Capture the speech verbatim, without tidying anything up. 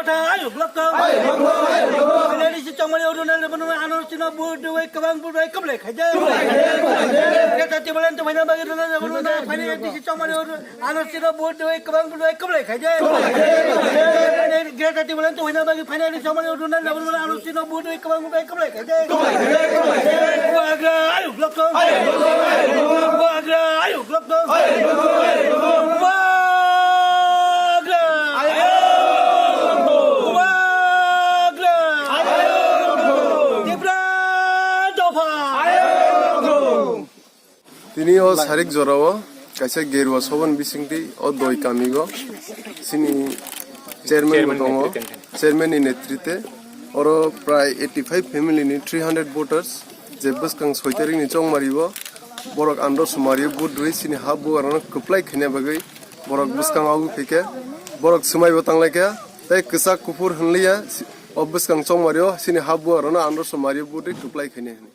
Ayuk lokto. Ayuk lokto, ayuk lokto. Finally si chongmani o Ronald Rebano ano sino vote doi kwbang vote doi kwplai khaide. Kwplai khaide, kwplai khaide. Greater Tipraland to final bagi Ronald Rebano na finally si chongmani o ano sino vote doi kwbang vote doi kwplai khaide. Kwplai khaide, kwplai khaide. Greater Tipraland to final bagi finally chongmani o Ronald Rebano na ano sino vote doi kwbang vote doi kwplai khaide. Kwplai khaide, kwplai khaide. Bubagra ayuk lokto. Ayuk lokto, ayuk lokto. Bubagra ayuk lokto. Bubagra! Bubagra! Tipra dopha! Tini o sarik jorao kaisa Gerua Soban bisingtwi o doi kamigo chini chairman bo tongo, chairman ni netrite oro prai eighty five family ni three hundred voters je bwskang soi tarik ni chongmari o borok andro sumari o vote rwi chini ha bubagrano kwplai khaina bagwi borok bwskango abo phaikhe borok swmaibo tanglaikha tei kwchak kuphur hwnliya o bwskang chongmari o chini ha bubagrano andro sumari o vote rwi kwplai khaina hwnwi.